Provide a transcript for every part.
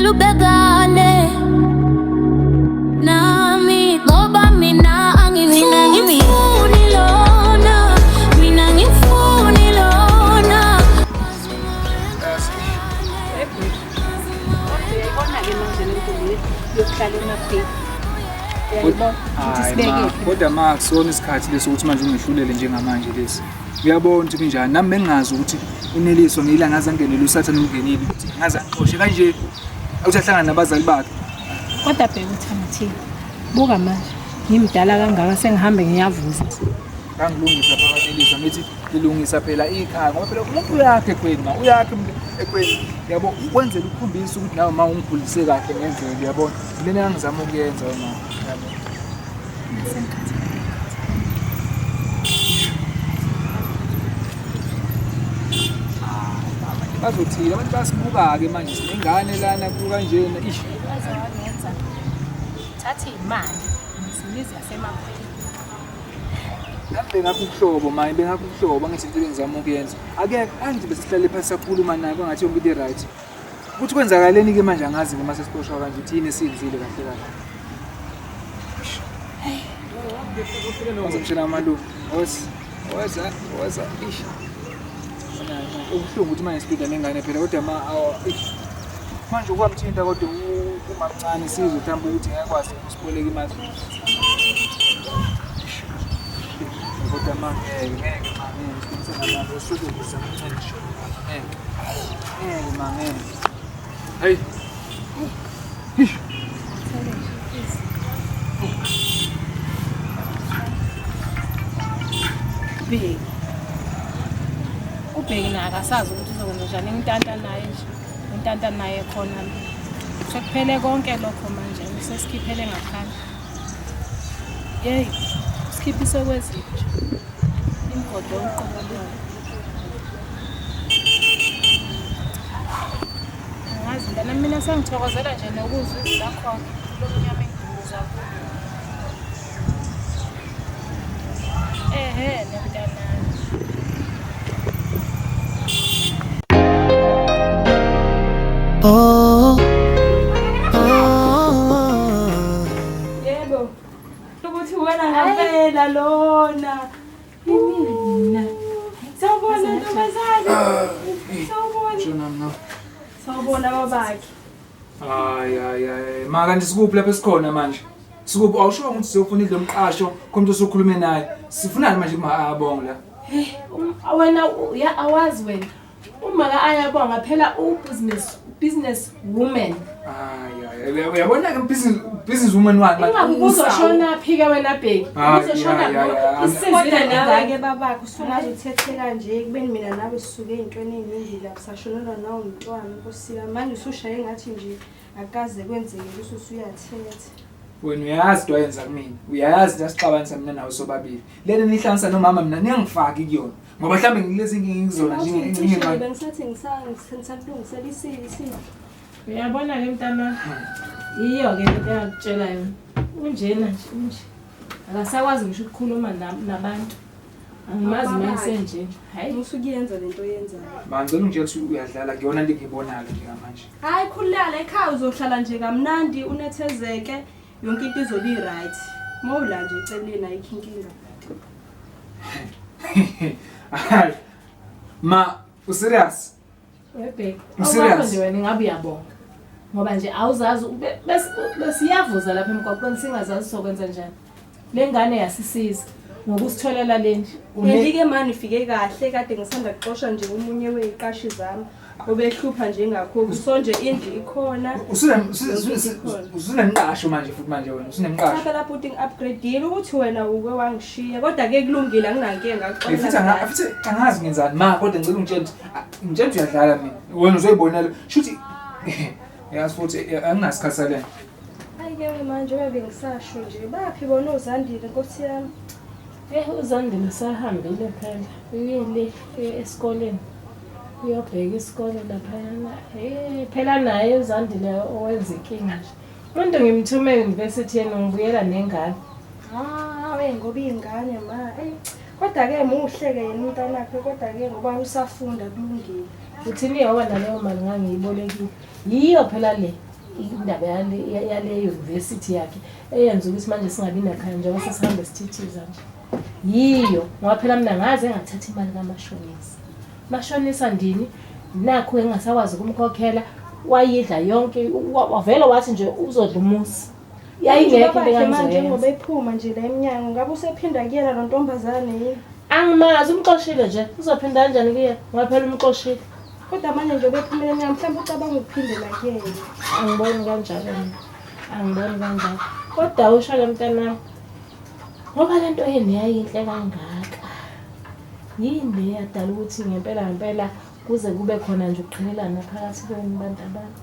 Ngicela ubhekane nami ngoba mina angifuni lona, mina ngifuni lona. Uyayibona-ke manje le nto le yokuhlala emakhweni. Uyayibona ukuthi Hayi sibeke ma, phi? kodwa ma akusona isikhathi lesi ukuthi manje ungehlulele njengamanje lesi. Uyabona ukuthi kunjani. Nami bengingazi ukuthi uNeliswa ngiyila ngaze angenele uSathane umngenile ukuthi ngaze angixoshe kanje ukuthi ahlangane nabazali bakhe. Kodwa bheka uThamathile. Buka manje, ngimdala kangaka sengihambe ngiyavuza. Ngangilungisa phakathi Neliswa ngithi ngilungisa phela ikhaya ngoba phela umuntu uyakhe ekhweni ma uyakhe umuntu ekhweni yabo wenzela ukukhombisa ukuthi nawe ma ungikhulise kahle ngendlela uyabona lena engizama ukuyenza wena yabo. Bazothini abantu basibuka-ke manje sinengane lana kukanjena ish. Waze wangenza. Thatha imali, imizi yasemakhweni. Nami bengakho ubuhlobo manje bengakho ubuhlobo angithi into engizama ukuyenza. Akekho angithi besihlale phansi sakhuluma naye kwangathi yonke into i-right. Ukuthi kwenzakaleni-ke manje angazi-ke uma sesixoshwa kanje ukuthi yini esiyenzile kahle kahle. Ngizomshela amalume. Woza, woza, woza. Ish. Ubuhlungu ukuthi manje siduda nengane phela kodwa ma awa ish. Manje ukwamthinta kodwa umamncane sizwe mhlawumbe ukuthi ngeke akwazi ukusiboleka imali. Kodwa ma ngeke ngeke ma ngeke siqiniseka nami usuke ngizamncane ngisho ngeke. Ngeke ma ngeke. Hey. Bheki. UBheki naye akasazi ukuthi uzokwenza njani ngintanta naye nje. Ngintanta naye khona. Sekuphele konke lokho manje sesikhiphele ngaphandle. Yey, sikhiphise kwezinja. Imgodo uqobo lwayo. Angazi mntana mina sengithokozela nje nokuzwa izwi lakho lomnyama engiduduza kulo. Ehhe mntanami. Oh, oh. Yebo. Ukuthi wena ngempela lona. Imina. Sawubona ntombazane. Sawubona. Shona mna. Sawubona babakhe. Hayi hayi hayi. Ma kanti sikuphi lapho esikhona manje? Sikuphi awusho ukuthi siyofuna indlu yomqasho khona umuntu osukhulume naye. Sifunani manje kuma ayabonga la? Hey, wena ya awazi wena. Uma ka ayabonga phela u business woman. Hayi hayi uyabona ke business woman wani manje. Ingabe uzoshona phi ke wena Bheki? Hayi, Uzoshona hayi, hayi, hayi. isizile Kodwa nawe nengane. ke babakhe usungaze uthethe kanje ekubeni mina nawe sisuke ey'ntweni ey'ningi lapho sashonelwa nawo umntwana nkosi yami. Manje usushaye ngathi nje akaze kwenzeke ukuthi usuyathetha. Wena uyayazi into ayenza kumina. Uyayazi into asixabanisa mina nawe sobabili. Lena nihlanganisa nomama mina niyangifaki kuyona. Ngoba mhlambe ngilezi inkinga ngizona nje Awuthi bengisathi ngisalungisela isidlo. Uyabona ke mntana. Iyo ke lento engakutshela yona. Unjena nje unje. Akasakwazi ngisho ukukhuluma nabantu. Angimazi mase nje. Hayi. Musukuyenza lento oyenzayo. Ma ngicela ungitshele ukuthi uyadlala kuyona into engiyibonayo njengamanje. Hayi khululeka ekhaya uzohlala nje kamnandi unethezeke yonke into izobe i-right. Mawula nje eceleni ayikho inkinga. Hayi. Ma userious? Webheki. Userious? Awukho nje wena ingabe uyabonga. Ngoba nje awuzazi besiyavuza lapha emgwaqweni singazazi sokwenza njani. Le ngane yasisiza ngokusitholela le nje. Ngelike mani ifike kahle kade ngisanda kuxosha nje omunye weziqashi zami obehlupha nje ngakhokho. So nje indlu ikhona. Usunemqasho manje futhi manje wena usunemqasho. Cha phela bhuti ngi-upgrade-ile ukuthi wena uke wangishiya kodwa ke kulungile anginankinga Eh, futhi futhi angazi ngenzani ma kodwa ngicela ungitshele ukuthi ngitshela ukuthi uyadlala mina. Wena uzoyibonela. Shuthi yazi futhi anginasikhathi salena. Hayi ke manje njengoba bengisasho nje baphi bona oZandile nkosi yami. UZandile usahambile phela. Uyile esikoleni. Uyobheka isikole laphayana. Phela naye uZandile owenza inkinga nje. Umuntu ngimthume e-university yena ngibuyela nengane. Ah, we ngoba ingane ma. Ey, kodwa ke muhle ke yena umntanakhe kodwa ke ngoba usafunda kulungile. Uthini yoba naleyo mali ngangiyibolekile. Yiyo phela le. Indaba yale university yakhe eyenza ukuthi manje singabi nakhaya njengoba sesihambe sithithiza nje. Yiyo ngoba phela mina ngaze ngathatha imali kamashonisa. Mashonisa ndini nakho engasakwazi ukumkhokhela wayidla yonke wavele wathi nje uzodla umusi. Yayingekho into Ubabakhe manje ngoba engangizoyenza. ephuma nje la emnyango ngabe usephinda kuyena lo ntombazane yini? Angimazi umxoshile nje uzophinda kanjani kuye ngoba phela umxoshile. Kodwa manje njengoba ephumele emnyango mhlawumbe ucabanga ukuphindela kuyena. Angiboni kanjalo mina. Angiboni kanjalo. Kodwa usho-ke mntanami ngoba le nto yenu yayinhle kangaka. Yini le yadala ukuthi ngempela ngempela kuze kube khona nje ukuqhelelana phakathi kwenu bantu abami?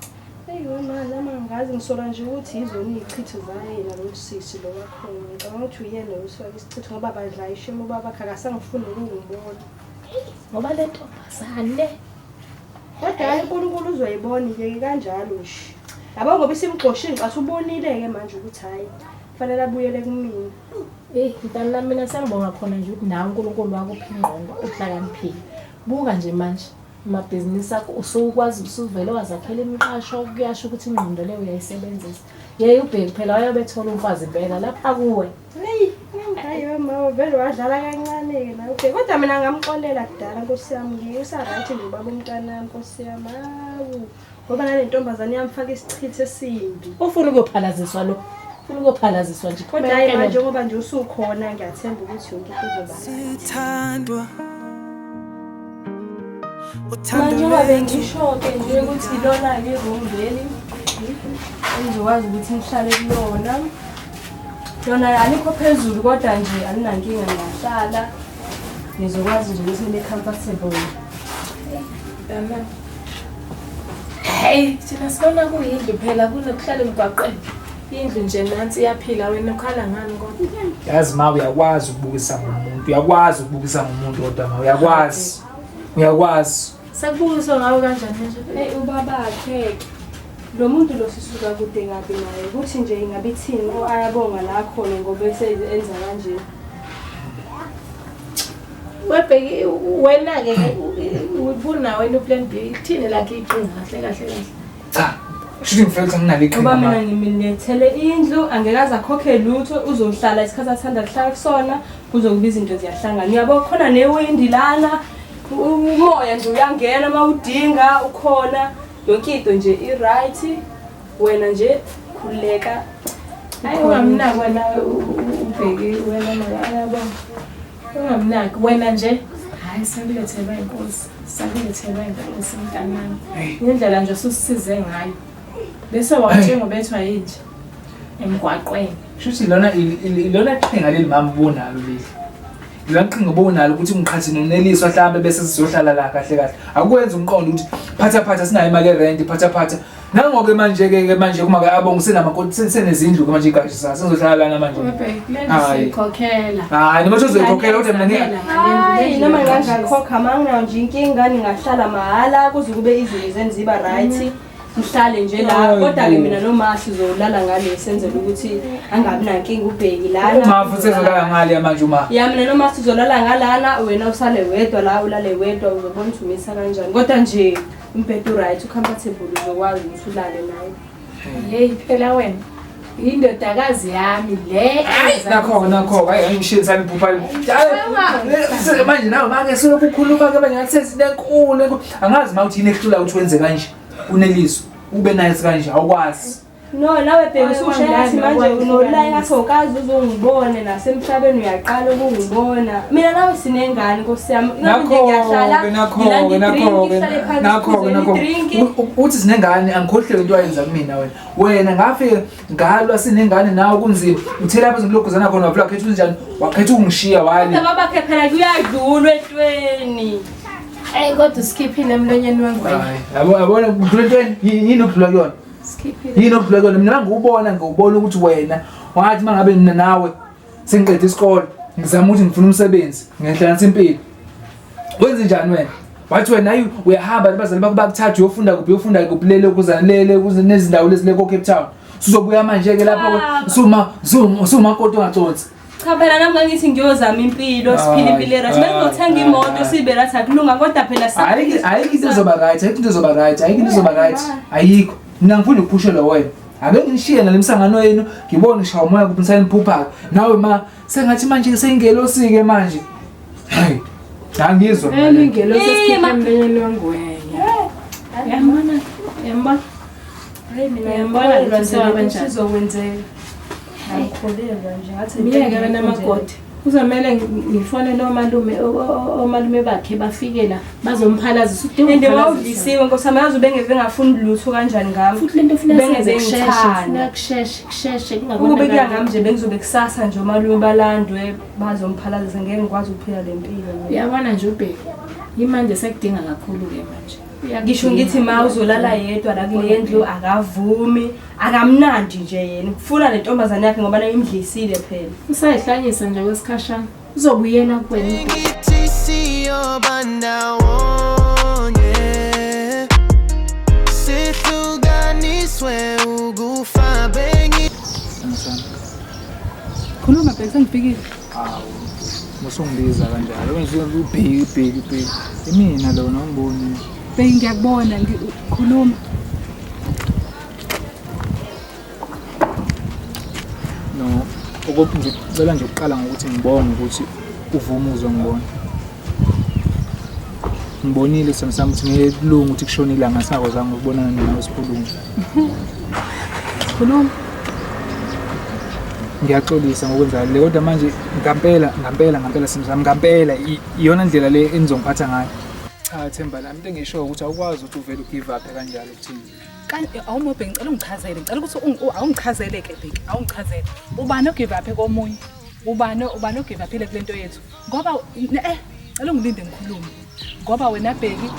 Eyi wema nami angazi ngisola nje ukuthi yizona iy'chitho zayena lo sisi lo wakhona. Ngicabanga ukuthi uyena lo usifake isichitho ngoba badla ishemu ubabakhe akasangifuni nokungibona. Ngoba le ntombazane Kodwa hhayi uNkulunkulu uzoyibona-ke kanjalo nje. Yabo ngoba isimxoshile ngicatha ubonile-ke manje ukuthi hhayi kufanele abuyele kumina. Eyi mntanami mina sengibonga khona nje ukuthi nawe uNkulunkulu wakupha ingqondo uhlakaniphile. Buka nje manje amabhizinisi akho usukwazi usuvele wazakhela imiqasho kuyasho ukuthi ingqondo leyo uyayisebenzisa. Yey ubheki phela wayobethola umfazi impela lapha kuwe. Eyi, hhayi wema vele wadlala kancane-ke nawe ubheki. Kodwa mina ngamxolela kudala nkosi yami ngiye usa-right nje ubaba umntanami nkosi yami. Hawu ngoba nale ntombazane iyamfaka isichitho esimbi. Ufuna ukuyophalaziswa lo. Ufuna ukuyophalaziswa nje. Kodwa hhayi manje ngoba nje usukhona ngiyathemba ukuthi yonke into izoba right. Sithandwa uthando Manje ngoba lwethu bengisho-ke nje ukuthi ilona-ke i-room leli engizokwazi ukuthi ngihlale kulona. Lona alikho phezulu kodwa nje alinankinga ngiyahlala. Ngizokwazi nje ukuthi ngibe comfortable. Mntanami. Hey, thina sibona kuyindlu phela kunokuhlala emgwaqeni. Indlu nje nansi iyaphila wena ukhala ngani kodwa? Yazi ma uyakwazi ukubukisa ngomuntu, uyakwazi ukubukisa ngomuntu kodwa ma uyakwazi. Uyakwazi. Sekubukiswa ngawe kanjani nje? Eyi ubabakhe-ke lo muntu lo sisuka kude kabi naye ukuthi nje ingabe ithini o ayabonga la khona ngoba enza kanje. Webheki wena-ke ubuna wena uplan B ithini lakhe iqhinga kahle kahle kahle. Cha. Shuthi ngifela ukuthi anginalo iqhinga Ngoba ma. mina ngimlethele indlu angeke aze akhokhe lutho uzohlala isikhathi athanda kuhlala kusona kuzokuba izinto ziyahlangana. Uyabo khona newindi lana umoya nje uyangena uma udinga ukhona yonke into nje i-right wena nje khululeka. Hayi ungamnaki wena ubheki wena makayabonga. Ungamnaki wena nje hayi sakulethelwa inkosi sakulethelwa inkosi mntanami. Indlela nje osusisize ngayo. Bese wawutshenga ubethwa yinje emgwaqweni. Shuthi lona ilona qhinga leli mama ubonalo leli. Lona qhinga ubonalo ukuthi ngiqhathe noNeliswa mhlambe bese sizohlala la kahle kahle. Akwenza umqondo ukuthi phatha phatha sinayo imali yerent phatha phatha. Nangoke manje ke ke manje kuma ke abonga senamakoti senezindlu ke manje igashi sa sengizohlala lana manje. Webheki le ndlu Hayi. siyikhokhela. Hayi noma uzoyikhokhela kodwa mina ngi Hayi noma ngingakhokha ma nginayo nje inkinga ningahlala mahhala kuze kube izinto zenu ziba right. Ngihlale nje la Hayi kodwa-ke bo. mina noma sizolala ngale senzele ukuthi angabi nankinga ubheki lana. Uma futhi sezolala ngale manje uma. Ya mina noma sizolala ngalana wena usale wedwa la ulale wedwa uzobona ukuthi umisa kanjani kodwa nje umbhede u-right u-comfortable uzokwazi ukuthi ulale naye. Hey phela wena indodakazi yami le Nakho nakho hayi angishini sami iphupha. Manje nawe make selokhu ukhuluma ke manje ngathi sesinenkulu angazi mawuthi yini ehlula ukuthi wenze kanje uNeliswa ube nice kanje awukwazi. No nawe bheki Hayi, ususho ngathi wangani, manje wangani. unolaya ngathi awukaze uzongibone nasemhlabeni uyaqala ukungibona. Mina nawe sinengane nkosi yami. Ngabe nje ngiyahlala Nakho-ke nakho-ke ngilanda i-drink, nakho-ke ngihlale phansi nakho-ke siphuze nakho i-drink. uthi sinengane angikhohliwe into ayenza kumina wena wena ngafike ngalwa sinengane nawe kunzima uthe lapho ezimloguzana khona wavula wakhetha unjani wakhetha ukungishiya wali Kodwa babakhe phela kuyadlulwa etweni. Hey kodwa usikhiphile emlonyeni wengwenya. Hayi, yabo yabona kudlula entweni yini okudlula kuyona Sikhiphile. yini okudlula kuyona mina mangiwubona ngiwubona ukuthi wena wathi mangabe mina nawe sengiqede isikole ngizama ukuthi ngifuna umsebenzi ngehlanganisa impilo wenze njani wena wathi wena hayi uyahamba nabazali bakho bakuthatha uyofunda kuphi uyofunda kuphi lele kuzana lele kuze nezindawo lezi le ko Cape Town suzobuya manje ke lapho suma sumakoti ongaconsi Cha phela nami ngangithi ngiyozama impilo siphile impilo e-right. Hayi, Bengizothenga hayi, imoto hayi. sibe right akulunga kodwa phela ayikho ayikho into ezoba right ayikho into ezoba right ayikho into ezoba right ayikho Mina ngifuna ukuphushelwa wena. Ake ngishiye nale msangano yenu, ngibone ngishaya umoya kuphi nisaniphupha. Nawe ma sengathi manje seyingelosi-ke manje. Hayi, angizwa mina le. Ingelosi esikhipha emlonyeni wengwenya. Uyambona? Uyambona? Hayi mina Uyambona ngiyakholelwa ukuthi nje sewaba lento njani? isizokwenzeka. Angikholelwa nje ngathi Miyeke wena makoti. Kuzomele ngifonele omalume omalume bakhe bafike la bazomphalazisa udinga And ukuphalazisa. wawudlisiwe nkosi yami yazi ubengeve ngafuni lutho kanjani ngami. Futhi lento ufuna Bengeze senze kusheshe, ngithanda. ufuna kusheshe, kusheshe Ukube kuya kungabonakali. ngami nje bengizobe kusasa nje omalume balandwe bazomphalazisa ngeke ngikwazi ukuphila le mpilo. mina. Uyabona nje ubheki. Yimanje sekudinga kakhulu-ke manje. Ngisho ngithi ma uzolala yedwa la kule ndlu akavumi, akamnandi nje yena. Ufuna le ntombazane yakhe ngoba nayo imdlisile phela. Usayihlanyisa nje kwesikhashana. Uzobuyela kuwena. Ngithi siyoba ndawonye sihlukaniswe ukufa bengi Sami. Khuluma bheki sengifikile. Hawu, musungibiza kanjalo. Wenze ubheki ubheki ubheki. Imina lona ungiboni. Bheki ngiyakubona khuluma. No, okokuthi ngicela nje ukuqala ngokuthi ngibonge ukuthi uvume uzongibona. Ngibonile sithando sami ukuthi ngeke kulunge ukuthi kushone ilanga singakwazanga ukubonana nawe sikhulume. Khuluma. Ngiyaxolisa ngokwenzakala le kodwa manje ngampela ngampela ngampela sithando sami ngampela iyona ndlela le enizongiphatha ngayo. Cha Themba lami into engishoyo ukuthi awukwazi ukuthi uvele ugive up kanjalo kuthini. Awumobhe ngicela ungichazele ngicela ukuthi awungichazele ke Bheki awungichazele ubani ogive up komunye ubani ubani ogive upile kule nto yethu ngoba cela ungilinde ngikhulume ngoba wena Bheki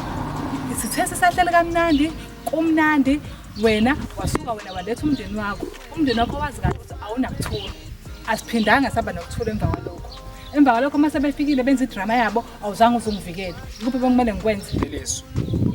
sithe sisahlele kamnandi kumnandi wena wasuka wena waletha umndeni wakho wazi kahle ukuthi awunakuthula asiphindanga saba nokuthula emva kwalokho emva kwalokho uma sebefikile benza idrama yabo awuzange uzungivikele kuphi bekumele ngikwenze Neliso.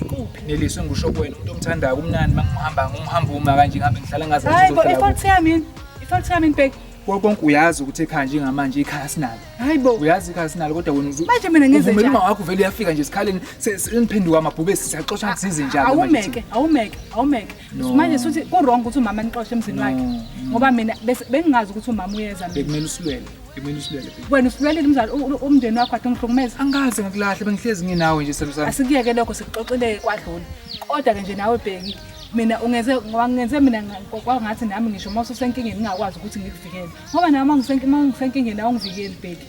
kuphi Neliso engisho kuwena umuntu omthandayo kumnandi mangihamba ngumhamba uma kanje ngihambe ngihlala ngazi ukuthi hayi bo uzohlala ifault yami yini ifault yami yini Bheki kuphi. Konke uyazi ukuthi ekhaya njengamanje ikhaya sinalo. hayi bo Uyazi ikhaya sinalo kodwa wena Manje mina ngenze uvumela njani? uma wakho vele uyafika nje esikhaleni seniphenduka amabhubesi siyaxoshana sizinjalo awumeke awumeke awumeke No. manje suthi ku-wrong ukuthi umama nixoshe emzini wakhe No, ngoba mina bengingazi ukuthi umama uyeza mina Bekumele usilwele, bekumele usilwele Bheki. wena usilwelile umzali umndeni wakho kade ungihlukumeza Angaze ngakulahla bengihlezi nginawe nje sithando sami. asikuyeke lokho sikuxoxile kwadlula kodwa-ke nje nawe Bheki mina ungenze wangenze mina kwangathi nami ngisho uma ususenkingeni ngingakwazi ukuthi ngikuvikele ngoba nawe uma ngisenkingeni awungivikeli Bheki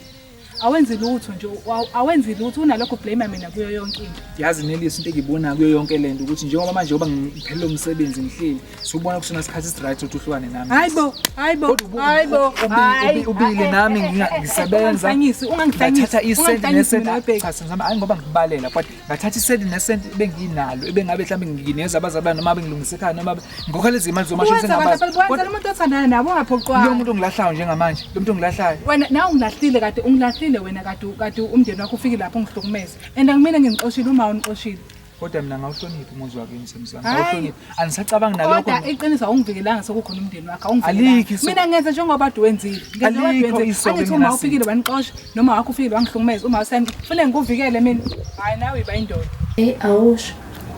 awenzi lutho nje awenzi lutho unalokho blame mina kuyo yonke into. Yazi Neliso into engiyibonayo kuyo yonke lento ukuthi njengoba manje ngoba ngiphelele umsebenzi ngihleli siubona kusona isikhathi esiright ukuthi uhlukane nami. Hayibo, hayibo, Kodwa hayibo. Ubile nami ngisebenza. Ungangihlanyisi, ungangihlanyisi. Ngathatha isenti Ungangihlanyisi nesenti. mina, Bheki. Cha senzama hayi ngoba ngikubalela but ngathatha isenti nesenti benginalo ebengabe mhlawumbe ngineza abazali bami noma bengilungisa ekhaya noma ngokho lezi imali zomashonisa Wenza kahle engabazi. phela wenzela umuntu othandana nabo ungaphoqwa. Lo muntu ongilahlayo njengamanje, lo muntu ongilahlayo. Wena nawe ungilahlile kade ungilahlile wena kade kade umndeni wakho ufike lapho ungihlukumeze. And angimina ngingixoshile uma unixoshile. Kodwa mina ngawuhloniphi umuzi wakini semzami. Hhayi. Ngawuhloniphi. Angisacabangi nalokho. Kodwa iqiniso awungivikelanga sekukhona umndeni wakho Alikho awungivikelanga. iso- Mina ngenze njengoba kade wenzile. Ngenze njengoba kade Alikho wenzile. iso Angithi uma benginasiko. ufikile wanixosha noma wakho ufikile wangihlukumeza uma usayini kufanele ngikuvikele mina. Hayi nawe iba indoda. Hey awusho.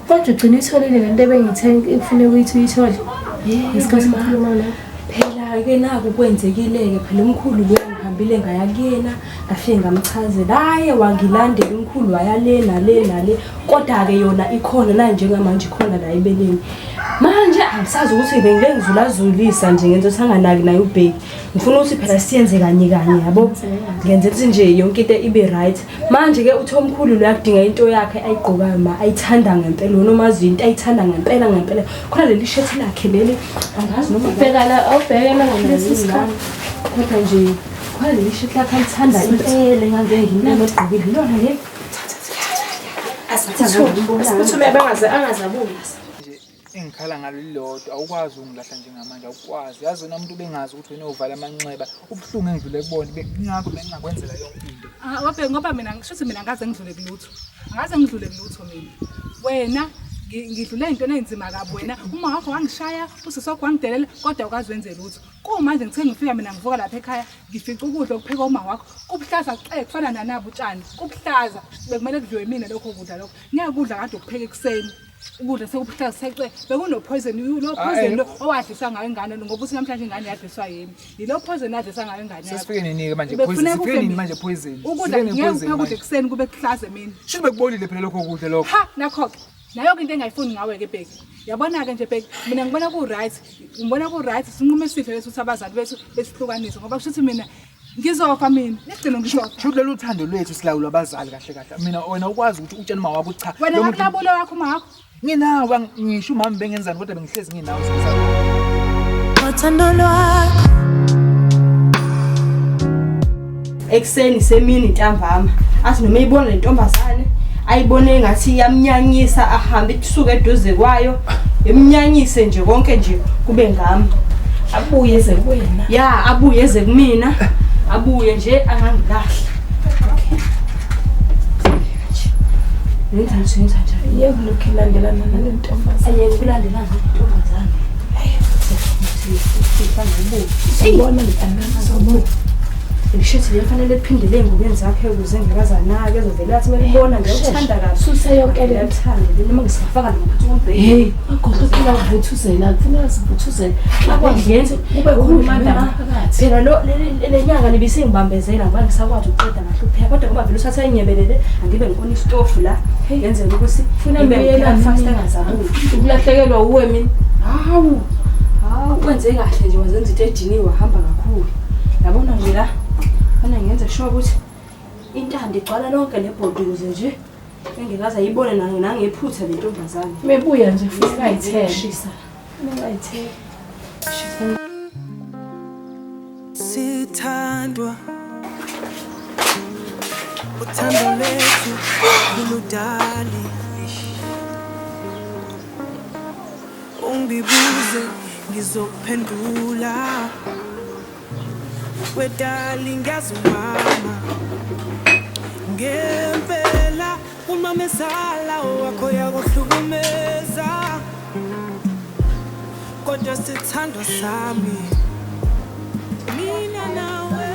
Kodwa ugcina uyitholile lento ebengithe ngifune ukuthi uyithole. Ngesikhathi ngikhuluma nawe. Phela-ke naku kwenzekile-ke phela umkhulu lo ngihambile ngaya kuyena ngafike ngamchazela hhayi wangilandela umkhulu waya le nale nale kodwa-ke yona ikhona naye njengamanje ikhona la ebeleni manje angisazi ukuthi bengike ngizulazulisa nje ngenza ukuthi anganaki naye ubheki ngifuna ukuthi phela siyenze kanye kanye yabo ngenze ukuthi nje yonke into ibe right manje-ke uthi omkhulu lo yakudinga into yakhe ayigqokayo ma ayithanda ngempela wona omaziyo into ayithanda ngempela ngempela khona leli shethi lakhe leli angazi noma Ubheka la awubheke la ngalesi sikhathi. kodwa nje khona leli shethi lakhe alithanda impela engangeke ngimlalo ogqokile lona le Asiphuthume bangaze angazabuyi. Nje engikhala ngalo lilodwa awukwazi ukungilahla njengamanje awukwazi. Yazi wena umuntu ubengazi ukuthi wena uvala amanxeba ubuhlungu engidlule kubona bengingakho bengingakwenzela yonke into. Ah, ngoba mina ngisho ukuthi mina ngaze ngidlule kulutho. Angaze ngidlule kulutho mina. Wena Ngidlule ey'ntweni ey'nzima kabi wena. Uma wakho wangishaya, usisi wakho wangidelela, kodwa awukazi wenze lutho. Kumanje ngithe ngifika mina ngivuka lapha ekhaya, ngifica ukudla okuphekwa uma wakho. Kubuhlaza xe kufana nanabo utshani. Kubuhlaza. Bekumele kudliwe mina lokho kudla lokho. Ngeke kudla kade ukupheka ekuseni. Ukudla sekubuhlaza sexe. Bekuno poison, lo poison lo owadliswa ngayo ingane ngoba uthi namhlanje ingane yadliswa yimi. Yilo poison adlisa ngayo ingane yakho. Sesifike nini-ke manje poison? Bekufuneka Sifike ufe nini mina. manje poison? Ukudla Sifike nini ngeke poison upheke ukudla manje? ekuseni kube kuhlaza emini. Shuthi bekubolile phela lokho kudla lokho. Ha, nakho-ke. Nayo-ke into engayifuni ngawe-ke Bheki. Yabona-ke nje Bheki, mina ngibona ku-right, ngibona ku-right sinqumo esihle leso ukuthi abazali bethu besihlukanise ngoba kusho ukuthi mina ngizofa mina, nekugcina ngizofa. Shuthi lolu thando lwethu silawulwa abazali kahle kahle. Mina wena ukwazi ukuthi utshele uma wakho ukuthi cha. Wena lo muntu- ngakulabula wakho uma wakho. Nginawe ngisho umama bengenzani kodwa bengihlezi nginawe sengizalwa. Uthando lwakho Ekuseni semini ntambama athi noma eyibona le ntombazane ayibone engathi iyamnyanyisa ahambe isuke eduze kwayo imnyanyise nje konke nje kube ngami. Abuye eze kuwena. Ya abuye eze kumina, abuye nje angangilahli. Yenza nje yenza nje. Yebo lokhu ilandelana nale ntombazane. Ayeke ukulandelana nale ntombazane. Uzobona mntanami, uzobona. Ngishuthi le fanele liphindele ey'ngubeni zakhe ukuze engekazanake ezovele athi melibona nje uthanda kabi. Susa yonke le nto. Uyathanda noma ngisafaka nomphathi wombhede. Hey, magogo phela uvuthuzela, kufuneka sivuthuzele. Akwazi Yenze ukuthi kube khona umandla phakathi. Phela lo le nyanga libisingibambezela ngoba ngisakwazi ukuqeda ngahlupheka kodwa ngoba vele usathe enyebelele angibe ngibona isitofu la yenzela ukuthi Funa ngibe ngibuyelane ngipheka fast mina. angazabuki. Ukulahlekelwa uwe mina. Hawu. Hawu wenze kahle nje wazenza into ediniwe wahamba kakhulu. Yabona nje la fana ngenze sure ukuthi intando igcwala lonke lebhodi ukuze nje engekaze ayibone nangephutha le ntombazane. Mebuya nje futhi ayithele. Shisa. Ayithele. Sithandwa uthando lethu luludali ungibuze ngizokuphendula wedali ngiyazi umama ngempela umamezala wakho yakuhlukumeza kodwa sithandwa sami mina nawe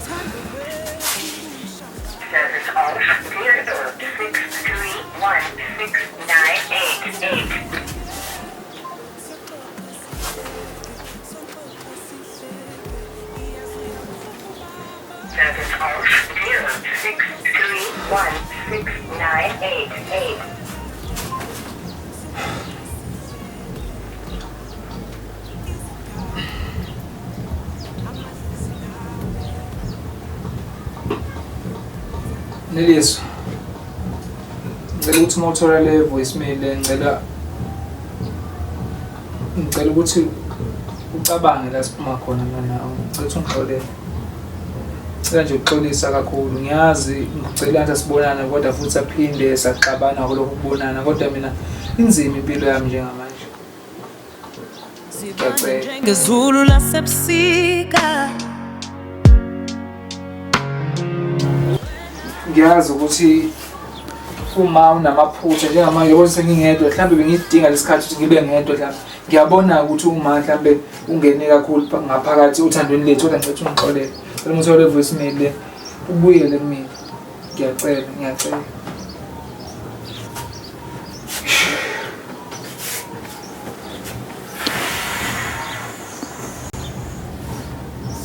thando lwethu Service of 063169888. Service of 063169888. Neliso. Ngicela ukuthi uma uthola le voicemail ngicela ukuthi ucabange la siphuma khona mina nawe. Ngicela ukuthi ungixolele. Ngicela nje ukuxolisa kakhulu. Ngiyazi ngicela ukuthi asibonane kodwa futhi aphinde saxabana kulokhu kubonana kodwa mina inzima impilo yami njengamanje. Ngiyacela. Njengezulu lasebusika Ngiyazi ukuthi uma unamaphutha njengamanje yabo sengingedwa mhlawumbe bengidinga lesikhathi ukuthi ngibe ngedwa mhlawumbe ngiyabona ukuthi uma mhlawumbe ungene kakhulu ngaphakathi othandweni lethu kodwa ngicela ungixolele. Ngicela uma uthole voicemail le ubuyele kumina. Ngiyacela, ngiyacela.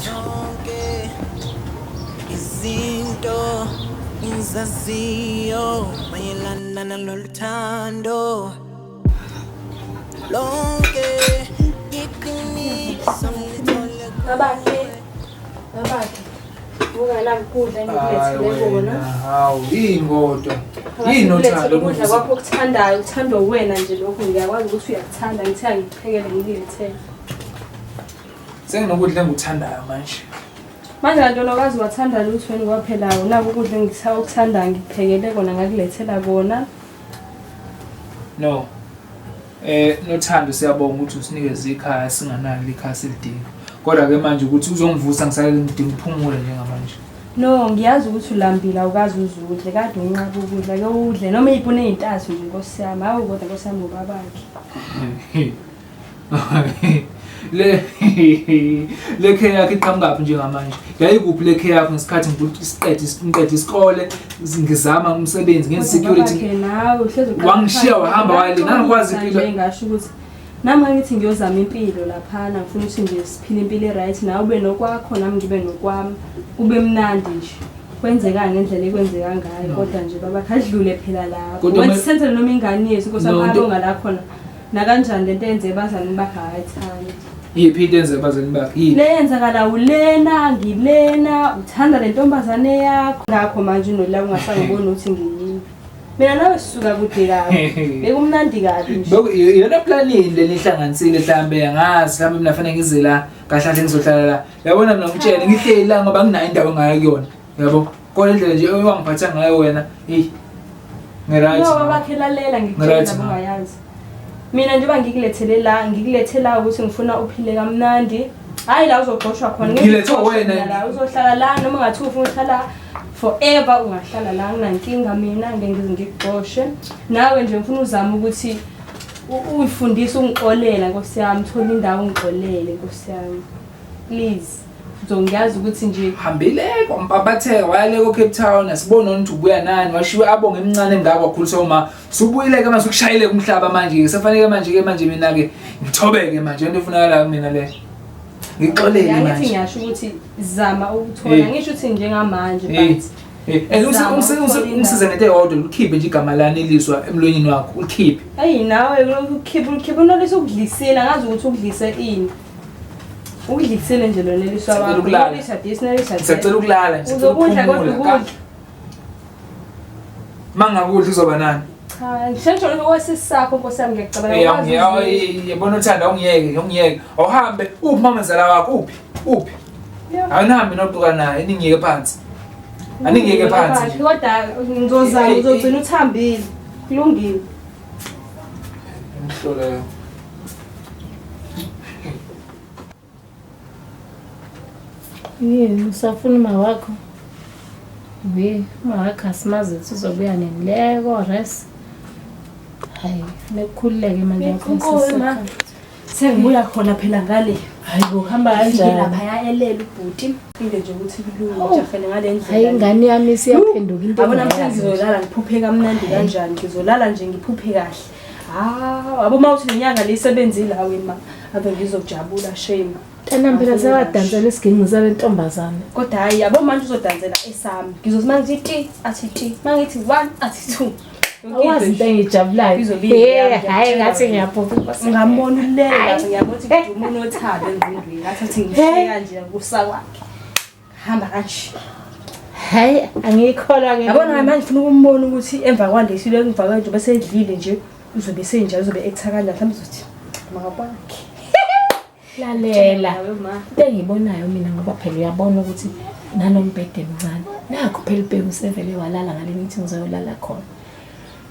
Zonke izinto ngizaziyo mayelana nalolu thando lonke iqiniso ngilithole Babakhe. Babakhe. Buka la ukudla Hayi engikulethe wena, kona. hawu yini kodwa? Yini uthando Ukudla kwakho okuthandayo, ukuthandwa uwena nje lokhu ngiyakwazi ukuthi uyakuthanda ngithe angikuphekele ngikulethele. Senginokudla engikuthandayo manje. Manje kanti wena wazi wathanda lutho wena ngoba phela unako ukudla engikuthandayo ngikuphekele kona ngakulethela kona. No. Nothando siyabonga ukuthi usinikeze ikhaya singanalo ikhaya silidinga. Kodwa ke manje ukuthi uzongivusa ngisalele ngidinga ukuphumula njengamanje. No, ngiyazi ukuthi ulambile awukazi uzudle kade unqaba ukudla ke udle noma iy'puni ey'ntathu nje nkosi yami. Hawu kodwa nkosi yami ubabakhe. Le le khe yakho iqhamukaphi njengamanje? Yayikuphi le khe yakho ngesikhathi ngiqede isikole ngizama umsebenzi ngenze-security? Nawe uhlezi uqala Wangishiya phansi. wahamba wale, ngangikwazi impilo. Nje ngasho ukuthi nami ngithi ngiyozama impilo laphana ngifuna ukuthi nje siphile impilo e-right nawe ube nokwakho nami ngibe nokwami kube mnandi nje. Kwenzeka ngendlela ekwenzeka ngayo kodwa nje baba khadlule phela lapho. Kodwa Wenza senzele noma ingane yethu nkosi No, yami into- abonga la khona. Nakanjani lento enze abazali bakhe akayithandi. Yiphi into enze abazali bakhe? Yiphi? Le yenzakala ulena ngilena uthanda le ntombazane yakho ngakho manje unolaka ungasangiboni ukuthi ngiyini. Mina nawe sisuka kude kabi. Bekumnandi kabi nje. Iyona planini le nihlanganisile mhlambe angazi mhlambe mina fanele ngize la kahle kahle ngizohlala la. Yabona mina ngitshele ngihleli la ngoba nginayo indawo engaya kuyona. Yabo? Kodwa indlela nje owangiphatha ngayo wena, hey. Ngiright. No babakhe lalela ngikutshela Ngiright, ma. ungayazi. Mina njengoba ngikulethele la ngikulethe la ukuthi ngifuna uphile kamnandi. Hayi la uzoxoshwa khona. Ngeke Ngilethwe ngikuxoshe wena. mina La uzohlala la noma ngathi ufuna ukuhlala forever ungahlala la nginankinga mina ngeke ngize ngikuxoshe. Nawe nje ngifuna uzame ukuthi uyifundise ungixolela Nkosi yami, thola indawo ungixolele Nkosi yami. Please. Uzongiyazi ukuthi nje Hambile kwampapatheka wayale ko Cape Town asibone ukuthi ubuya nani washiwe abonge emncane engaka wakhuliswa uma subuyile ke manje ukushayile umhlaba manje sefanele manje ke manje mina ke ngithobeke manje into efunakala kumina le ngixolele Angithi manje. ngiyasho ukuthi zama ukuthola Hey. ngisho ukuthi njengamanje Hey. but And Zama ukuthola ungisize ngento eyodwa ulikhiphe nje igama lani eliswa emlonyeni wakho ulikhiphe. Eyi nawe kulokhu ukhipha ukhipha unolisa ukudlisile angazi ukuthi ukudlise ini. Ukudlisile nje lona eliswa Ngisacela wakho. ukulala. Unolisa this unolisa that. Ngisacela ukulala ngisacela Uzokudla kodwa ukuphumula. ukudla. Mangakudla uzoba nani? Cha ngisho lokho kwesisakho Nkosi yami ngiyacabanga. Eh ukwazi ukuzi- yabona uthanda ungiyeke ungiyeke. Awuhambe uphi mamazala wakho uphi? Uphi? Yeah. Awunahambi noduka naye ningiyeke phansi. Aningiyeke phansi. Kodwa ngizozama Eh, eh, uzogcina uthambile. Kulungile. Ngihlola. Yini usafuna uma wakho? We, uma wakho asimazi ukuthi uzobuya nini le ko-res. Hayi, funeka ukhululeke manje ngakho Nkosi ma. Sengibuya khona phela ngale. Hayi bo, hamba kanjani? Lapha ya elele ubhuti. Inde nje ukuthi kulunge jahele ngale ndlela. Hayi ingane yami isiyaphenduka into Yabona mhlawumbe engayazi nje. ngizolala ngiphuphe kamnandi kanjani ngizolala nje ngiphuphe kahle. Ah, yabo uma uthi lenyanga leyisebenzile awe ma, ave ngizojabula shame. Mntanami phela sewadansela isiginci sale ntombazane. Kodwa hayi yabo manje uzodansela esami. Ngizothi mangithi ti athi ti, mangithi 1 athi 2. Awazi into engijabulayo. Izobe Eh, iyami, hayi ngathi ngiyakutshela. ngiyaphupha Nkosi. Ngambona ulele lapha ngiyabona ukuthi ngiduma unothando engqondweni. Ngathi athi ngishiya nje kusa kwakhe. Hamba kanje. Hayi angiyikholwa ke. Yabona manje ngifuna ukumbona ukuthi emva kwalesi lo emva kwanje bese edlile nje uzobe senjalo uzobe ektha kanjani mhlawumbe uzothi makakwakhe. Lalela. Nawe ma. Into engiyibonayo mina ngoba phela uyabona ukuthi nalombhede mncane. Nakho phela ubheke usevele walala ngale ngithi ngizoyolala khona.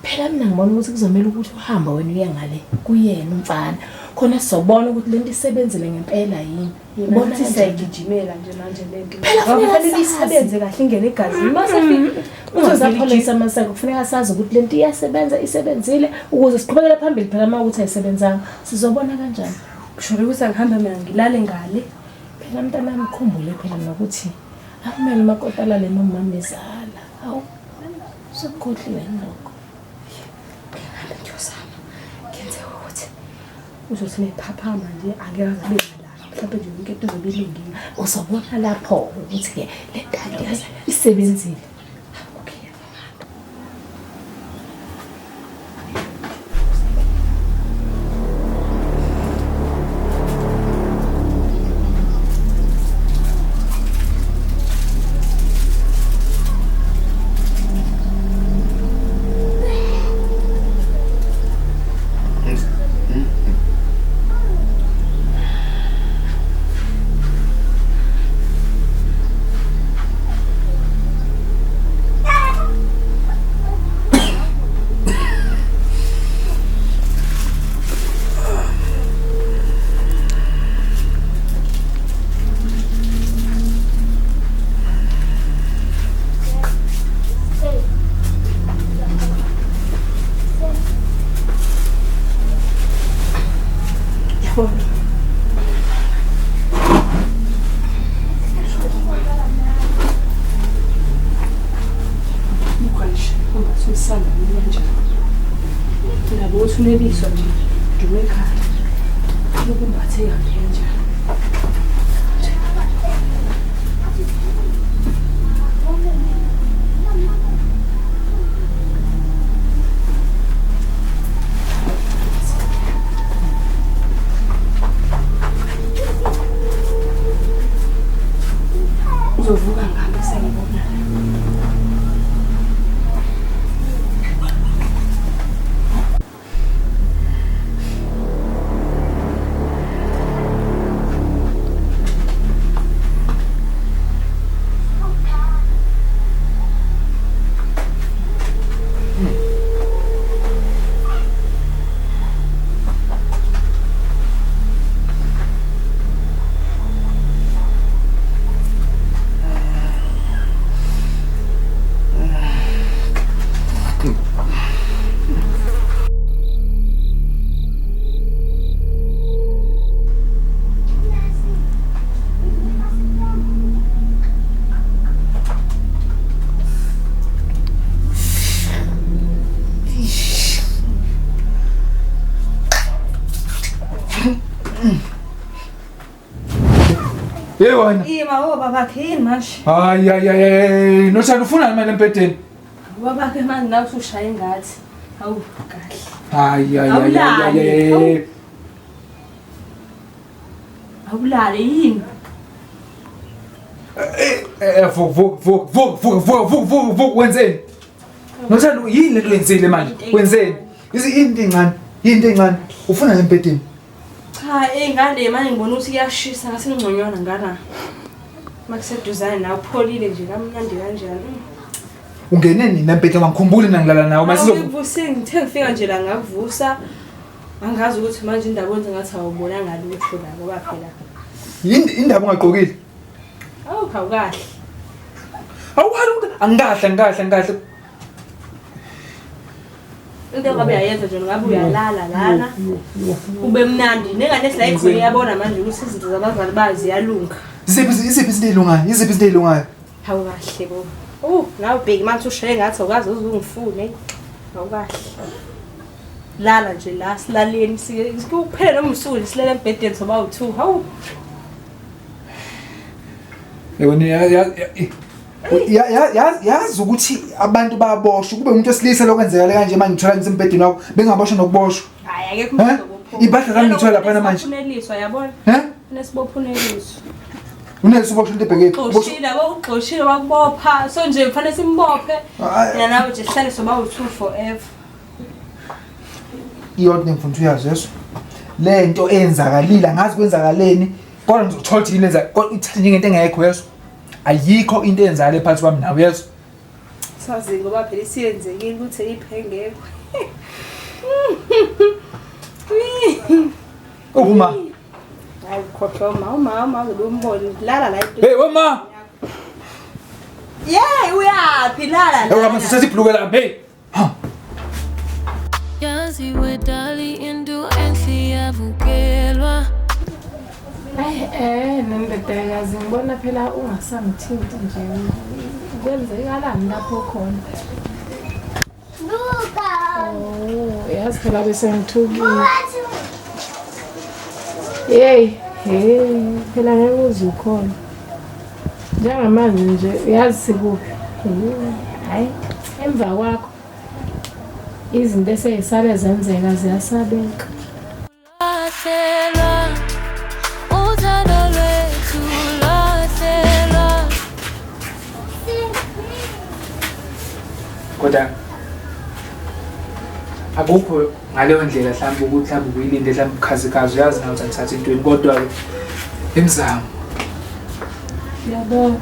Phela mina ngibona ukuthi kuzomela ukuthi uhambe wena uye ngale kuyena umfana. Khona sizobona ukuthi lento isebenzile ngempela yini. Ubona Ubona ukuthi kanjani? siyayigijimela nje manje lento. Phela Ngoba kufuneka kufanele sazi. isebenze kahle ingene egazini. Mase fika Uzosapholisa amaseko kufuneka sazi ukuthi lento iyasebenza isebenzile ukuze siqhubekele phambili phela uma ukuthi ayisebenzanga sizobona kanjani. kusho ukuthi angihambe mina ngilale ngale. Phela mntanami khumbule phela nokuthi akumele umakoti alale nomamezala. Hawu sekukhohliwe yini lokho? Ngihambe ngiyozama. Ngenze ukuthi uzothi mephaphama nje angeke aze abe nalala. Mhlawumbe nje yonke into izobe ilungile. Uzobona lapho ukuthi-ke le nto isebenzile. Okay. ukuthi uneliswa nje dume ekhaya. Lokumbathe kahle kanjani. Uzovuka ngami sengibona. Hey wena. Ima wo babakhe yini manje? Hayi hayi hayi, nothando ufunani manje empedeni? Babakhe manje nawe usushaya ngathi. Hawu kahle. Hayi hayi hayi. Awulale yini? Vuk vuk vuk vuk vuk vuk vuk vuk vuk wenzeni? Nothando yini lento yenzile manje? Wenzeni? Into encane, into encane. Ufuna empedeni? Cha, ingane manje ngibona ukuthi kuyashisa ngase ngconywana ngana. Makuseduzane nawe upholile nje kamnandi kanjani. Ungene nini empedeni wangikhumbula mina ngilala nawe masizovuse ngithe ngifika nje la ngakuvusa. Angazi ukuthi manje indaba wenze ngathi awubona ngalutho la ngoba phela. Yini indaba ungagqokile? Awu awukahle. Awukahle angikahle angikahle angikahle. Into ngabe uyayenza nje ngabe uyalala lana. Ube mnandi nengane esila ikhona iyabona manje ukuthi izinto zabazali bayo ziyalunga. Iziphi iziphi izinto ezilungayo? Iziphi izinto ezilungayo? Hawu kahle bo. Nawe ubheki manje ushaye ngathi awukaze uzungifune. Awukahle. Lala nje la silaleni sike kuphela noma usuku silele embhedeni soba u2. Hawu. Yebo yazi ukuthi abantu bayaboshwa kube umuntu wesilisa lokwenzeka kanje manje ngithola ngisembhedeni wakho bengaboshwa nokuboshwa. Hayi akekho umuntu ozobopha. Impahla zami ngithola lapha manje. Uneliswa yabona? Unesibopho uneliswa. Uneliswa uboshwa into ebhekephi? Uxoshile yabo uxoshile wakubopha. So nje kufanele simbophe. Mina nawe nje sihlale soba u2 forever. Iyodwa engifuna uyazi yeso. Lento eyenzakalile angazi kwenzakaleni kodwa ngizothola ukuthi yini enza kodwa ithathe njengento engekho yeso. Ayikho into eyenzakale phakathi kwami nawe yeso. Sazi ngoba phela isiyenzekile ukuthi iphengekho. Uma. Hayi khohlwa uma uma uzombona lala la. Hey wema. Yey uyaphi lala la. Hey wema sithatha ibhluke lami hey. Yaziwe dali into enhle yavukelwa. Nendodakazi ngibona phela ungasangithinti nje. Kwenzekalani lapho khona? Oh, yazi phela bese ngithukile. Hey, hey, phela ngeke uze ukhona. Njengamanje nje yazi sikuphi. Hayi, emva kwakho izinto eseyisale zenzeka ziyasabeka. Kodwa akukho ngaleyo ndlela mhlawumbe ukuthi mhlawumbe uyilinde mhlawumbe ukhazikazi uyazi nawe ukuthi angithathe intweni kodwa imizamo. Yabo.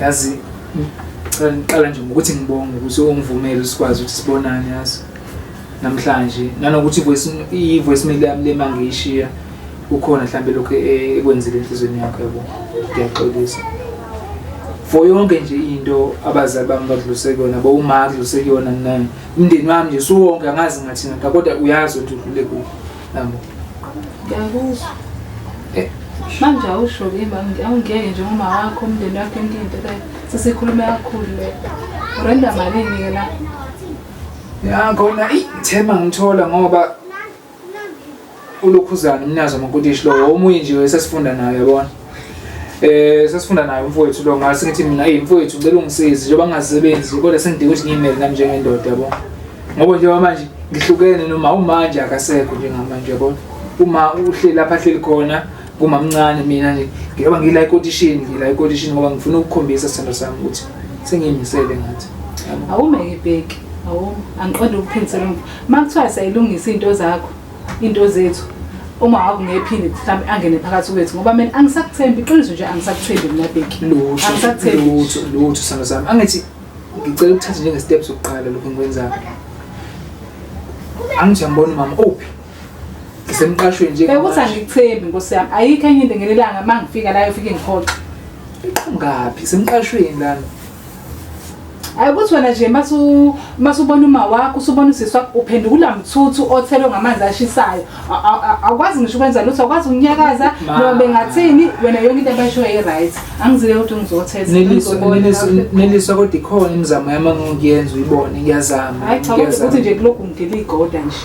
Yazi ngiqala nje ngokuthi ngibonge ukuthi ungivumele sikwazi ukuthi sibonane yazi namhlanje nanokuthi i-voicemail yami le mangiyishiya ukhona mhlawumbe lokho ekwenzile enhlizweni yakho yabo. Ngiyaxolisa. For yonke nje into abazali bami badlulise kuyona bo uma adlulise kuyona naye umndeni wami nje suwonke angazi ngathina kodwa uyazi ukuthi udlule kuphi yabo. Ngiyakuzwa. Manje awusho ke manje awungeke nje uma wakho umndeni wakho yonke into le sesikhulume kakhulu le. Urenda malini ke la? Ya khona ithema ngithola ngoba Ulokhuzana umnazo amakotishi lo omunye nje esasifunda naye yabona. Sasifunda naye umfowethu lo ngase ngithi mina hey mfowethu ngicela ungisize njengoba ngingasebenzi kodwa sengidinga ukuthi ngiyimele nami njengendoda yabo. Ngoba njengoba manje ngihlukene noma umanje akasekho njengamanje yabona. Uma uhleli lapha ahleli khona kumamncane mina nje njengoba ngila ekotishini ngoba ngifuna ukukhombisa isithando sami ukuthi sengiyimisele ngathi. Awumeke bheki. Awu angiqonde ukuphindisela umva. Makuthiwa sayilungisa into zakho, into zethu. Uma wakungephinde mhlawumbe angene phakathi kwethu ngoba mina angisakuthembi iqiniso nje angisakuthembi mina Bheki. Lutho lutho sithando sami. Angithi ngicela ukuthatha njenge step sokuqala lokho engikwenzayo. Angithi uyambona mama uphi? Ngisemqashweni nje. Bekuthi angikuthembi Nkosi yami. Ayikho enye into ngelilanga mangifika la ufike ngiphoxe. Iqhangaphi? Semqashweni lana. Ayikuthi wena nje masubona uma wakho usubona usisi wakho uphendukula mthuthu othelwe ngamanzi ashisayo. Awukwazi ngisho ukwenza lutho, awukwazi ukunyakaza noma bengathini wena yonke into abayishoyo i-right. Angizile ukuthi ngizothetha. Neliswa kodwa ikhona imizamo yami engiyenza uyibone ngiyazama. Hayi cha kodwa ukuthi nje kulokhu ngigila igoda nje.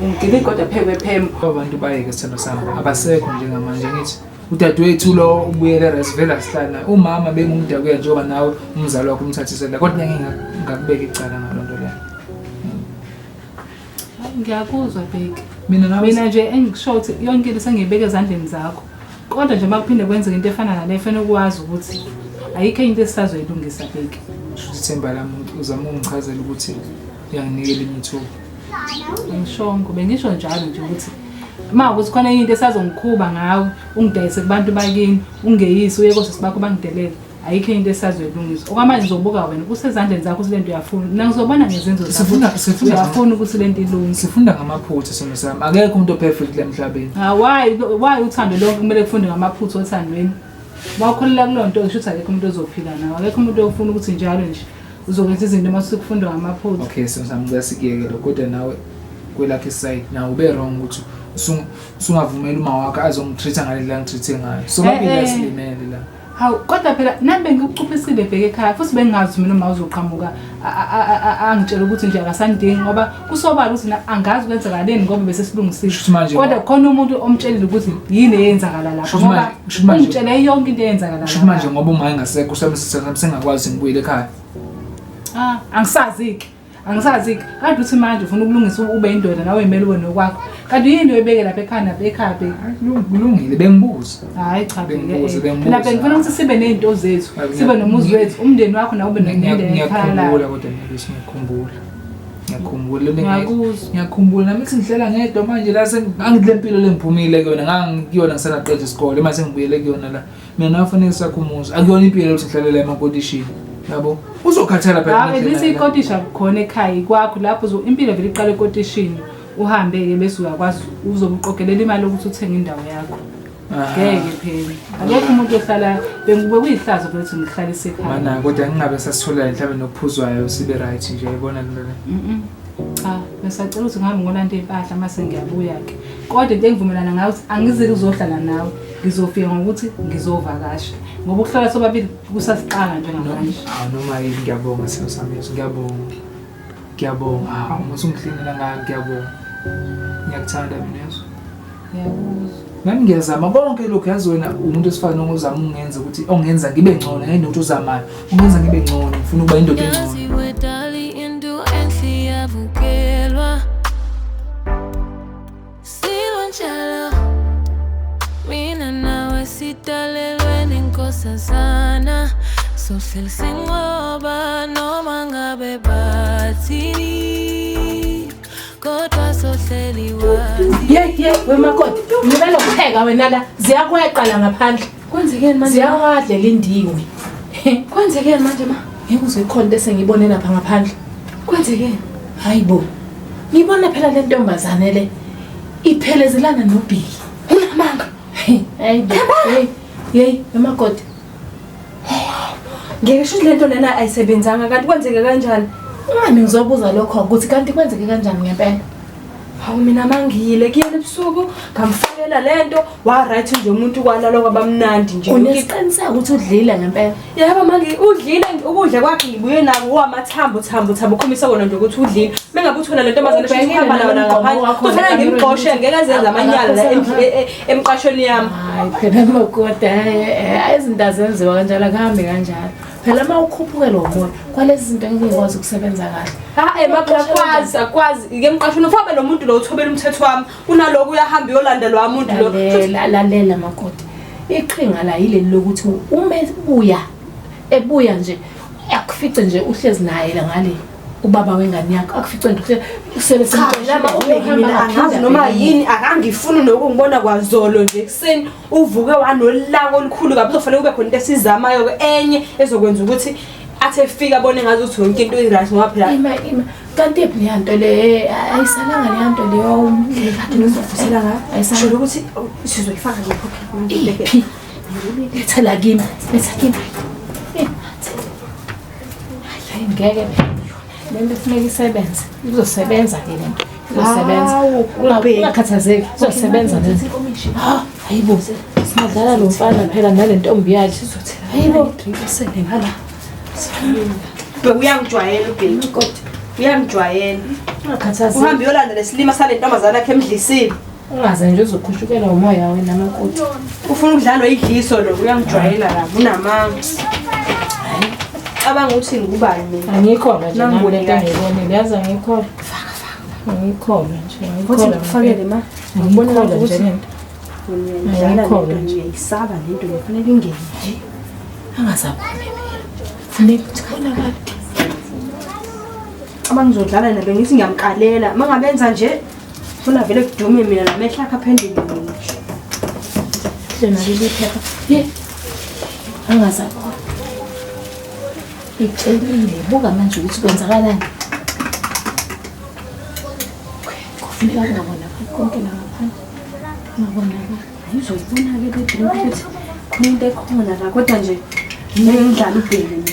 Ngigila igoda phekwe phembo. Abantu bayeke sithando sami abasekho njengamanje ngithi udadewethu lo ubuyele resivela sihlala naye. Umama bengumdakuya njengoba nawe umzali wakho umthathisela kodwa ngeke ngakubeka icala ngalonto leyo. Ngiyakuzwa Bheki. Mina nje engisho ukuthi yonke into sengiyibeka ezandleni zakho. Kodwa nje makuphinde kwenzeke into efana nale fanele ukwazi ukuthi ayikho into esisazoyilungisa Bheki. Ithemba lami uzama ungichazela ukuthi uyanginikela imithuba. Ngishongo bengisho njalo nje ukuthi ma ukuthi khona into esazongikhuba ngawe ungidayise kubantu bakini ungeyisi uye kosisi bakho bangidelele ayikho into esazoyilungisa. Okwamanje ngizobuka wena kusezandleni zakho ukuthi lento uyafuna. Mina ngizobona ngezenzo zakho. Uyafuna ukuthi lento ilunge. Sifunda ngamaphutha sona sami. Akekho umuntu operfect la emhlabeni. Ah why uthando lonke kumele kufunde ngamaphutha othandweni? Mawukholela kuloo nto ngisho ukuthi akekho umuntu ozophila nawe. Akekho umuntu ofuna ukuthi njalo nje uzokwenza izinto mase kufundwa ngamaphutha. Okay sona sami ngicela sikuyeke lokho kodwa nawe kwelakhe side nawe ube wrong ukuthi usungavumela uma wakho azongitreat ngalendlela angitreat ngayo. So mabili silimele la. Hawu kodwa phela nami bengikucuphisile bheke ekhaya futhi bengingazi mina uma uzoqhamuka angitshela ukuthi nje akasandingi ngoba kusobala ukuthi angazi kwenzakaleni ngoba bese silungisile. Kodwa khona umuntu omtshelile ukuthi yini eyenzakala lapho ngoba ungitshele yonke into eyenzakala lapho. Shuthi manje ngoba uma engasekho sengakwazi ngibuyele ekhaya. Ah angisazi-ke. Angisazi-ke. Kanti uthi manje ufuna ukulungisa ube indoda nawe imele ube nokwakho. Kanti yini oyibeke lapha ekhaya napha ekhaya bheki? Kulungile bengibuza. Hayi cha bheki. Mina bengifuna ukuthi sibe nezinto zethu, sibe nomuzi wethu, umndeni wakho nawe ube nomndeni ekhaya. Ngiyakhumbula kodwa Nelisi ngiyakhumbula. Ngiyakhumbula ngiyakhumbula nami sengihlela ngedwa manje la sengangile impilo lengiphumile kuyona ngangikuyona ngisanaqeda isikole manje sengibuyele kuyona la. Mina nawe fanele sakhumuza. Akuyona impilo ukuthi ngihlalela emakotishini. Yabo. Uzokhathala phela. Hayi lesi ikotishi akukhona ekhaya kwakho lapho impilo vele iqala ekotishini. Uhambe-ke bese uyakwazi uzobuqogelela imali yokuthi uthenge indawo yakho. Ngeke phela. Akekho umuntu ohlala bekuyihlazo phela ukuthi ngihlalise ekhaya. Mana kodwa ngingabe sasithola mhlawumbe nokuphuzwayo sibe right nje yabona lento le. Cha, besacela ukuthi ngihambe ngolanda impahla mase ngiyabuya-ke. Kodwa into engivumelana ngayo ukuthi angizike uzohlala nawe. Ngizofika ngokuthi ngizovakasha. Ngoba ukuhlala sobabili kusasiqala njengamanje. Awu noma yini ngiyabonga simo sami ngiyabonga. Ngiyabonga. Hawu usungihlinela ngayo ngiyabonga. Ngiyakuthanda mina yeso. Ngiyakuzwa. Nami ngiyazama konke lokhu yazi wena umuntu osifana ongozama ungenza ukuthi ongenza ngibe ngcono ngeke nokuthi uzamayo. Ungenza ngibe ngcono ngifuna ukuba indoda engcono. Mina nawe sidalelwe nenkosazana sohleli sinqoba noma ngabe bathini kodwa sohleli wazi. Ye wemakoti ngibele ukupheka wena la ziyakweqa la ngaphandle. Kwenzekeni manje? Ziyawadlela indiwe. Kwenzekeni manje ma? Ngeke uze ikhona into esengiyibone lapha ngaphandle. Kwenzekeni? Hayibo. Ngibona phela le ntombazane le iphelezelana noBheki. Unamanga. Hayibo. Hey, hey, wemakoti. Ngeke sho le nto lena ayisebenzanga kanti kwenzeke kanjani? Ungami ngizobuza lokho ukuthi kanti kwenzeke kanjani ngempela. Hawu mina mangiyile kuyena ebusuku ngamfakela lento wa right nje umuntu kwalala kwabamnandi nje. Unesiqiniseko ukuthi udlile ngempela? Yebo mangi udlile ukudla kwakhe ngibuye nako wamathambo thambo thambo khombisa kona nje ukuthi udlile. Mengabe uthona le ntombazane Ubhekile esho uhamba nayo nalomgqomo ngaphandle. wakho Kufanele ekamerweni ngimxoshe ukuthi ngeke azenze amanyala la emqashweni yami. Hayi phela makoti, hayi izinto azenziwa kanjalo, akuhambi kanjalo. Phela uma ukhuphukelwa umoya kwalezi zinto ngeke ngikwazi ukusebenza kahle. Ha eh makakwazi akwazi ke emqashweni ufabe lo muntu lo uthobela umthetho wami kunaloko uyahamba uyolanda lo muntu lo. Lalela lalela makoti. Iqhinga la yileli lokuthi uma ebuya ebuya nje akufice nje uhlezi naye la ngale ubaba wengane yakho akufice nje uhlezi usebe Cha lama ubheki mina angazi noma yini akangifuni nokungibona kwazolo nje ekuseni uvuke wanolaka olukhulu kabi kuzofanele kube khona into esizamayo ke enye ezokwenza ukuthi athi efika abone ngazi ukuthi yonke into i-right ngoba phela Ima ima kanti iphi leya nto le ayisalanga leya nto leyo kade ngizovusela ngayo Ayisalanga. sholo ukuthi oh, sizoyifaka ngepocket manje Iphi? Letha la kimi, letha kimi. Eh, Hayi ngeke le nto kufuneka isebenze. Izosebenza ke le nto. Izosebenza. Hawu, Ubheki. Ungakhathazeki, izosebenza le nto. Ha, hayibo. Singadlala lo mfana phela nale ntombi yakhe. Hayibo. Usele ngala Ubheki uyangijwayela ubheki uyangijwayela Ungakhathazeki. uhambe uyolanda lesilima sale ntombazane yakhe emdlisile Ungaze nje uzokhushukelwa umoya wena makoti. ufuna ukudlalwa idliso lo uyangijwayela kabi unamanga cabanga ukuthi ngubani mina Angikholwa nje nami Nangibone lento kahle. engiyibonile. Yazi angikholwa. Angikholwa nje. Futhi Angikholwa. ngikufakele ma ngibona Angikholwa nje ukuthi lento. ngiyayidlala Angikholwa lento nje. ngiyayisaba lento ngifanele ingene nje Angazaboni phela. Funeka ukuthi kubonakale. Cabanga ngizodlala nalo ngithi ngiyamkalela uma ngabe enza nje funa vele kudume mina namehlo akhe aphenduke mina nje Hle naleli phepha. Ye. Angazaboni. Itshelile buka manje ukuthi kwenzakalani. Kufuneka kungabonakali konke la ngaphandle. Kungabonakali. Hayi, uzoyibona-ke le drink ukuthi khona into ekhona la kodwa nje ngeke ngidlale ubheki mina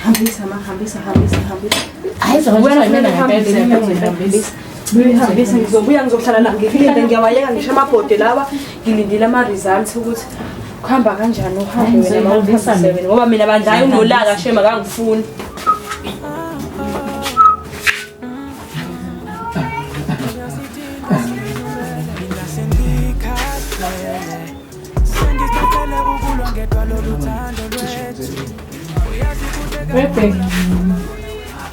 hambisa ma hambisa hambisa hambisa Hayi Wena zoba kumele mina uhambise, ngempela ngizohambisa. Ngihambise ngizobuya ngizohlala la ngilinde ngiyawayeka ngisho amabhodi lawa ngilindile ama-results ukuthi kuhamba kanjani uhambe Hayi, wena ma ngizoyihambisa uhambise mina. wena ngoba mina bandlayo unolaka shema kangifuni Sengikhathele ukulwa ngedwa lolu thando lwethu Webheki.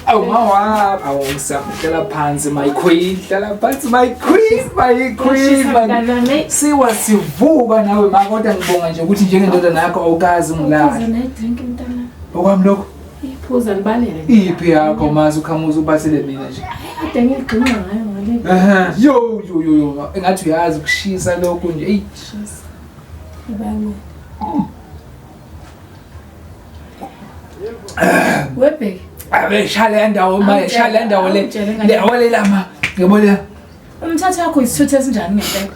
Awu mawami, awu ngisahlala phansi my queen, hlala phansi my queen, my queen. Uyashisa man. mntanami. Siwa sivuka nawe ma kodwa ngibonga nje ukuthi njengendodana yakho awukazi Phuza ungilahla. ne-drink mntana. Okwami lokho Iphuza libalele. iphi yakho mazi ukhamuza ubathele mina nje. Kade ngigxina ngayo ngale. Ehhe, yo yo yo yo engathi uyazi ukushisa lokhu nje. Eyi Shisa. Libalele. Webheki. abe shala le ndawo ma, Awutshele, shala le ndawo le. awutshele ngale. Le awale la ma. Ngiyabona. Umthatho wakho isithuthu esinjani ngempela?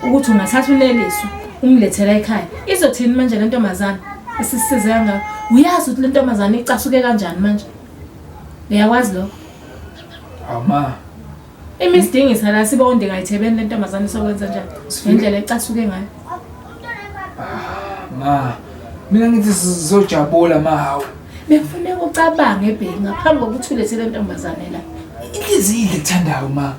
Ukuthi ungathatha uneliswa umlethela ekhaya. Izothini manje le ntombazane esisize kangaka? Uyazi ukuthi le ntombazane icasuke kanjani manje? Uyakwazi lokho? Awu ma. Imisidingisa la sibonde ngayithebeni le ntombazane sokwenza njani? Ngendlela ecasuke ngayo. Ma. Mina ngithi sizojabula ma hawu. Bekufuneka ucabange ebheki ngaphambi kokuthi ulethe le ntombazane la. Inhliziyo idle kuthandayo ma.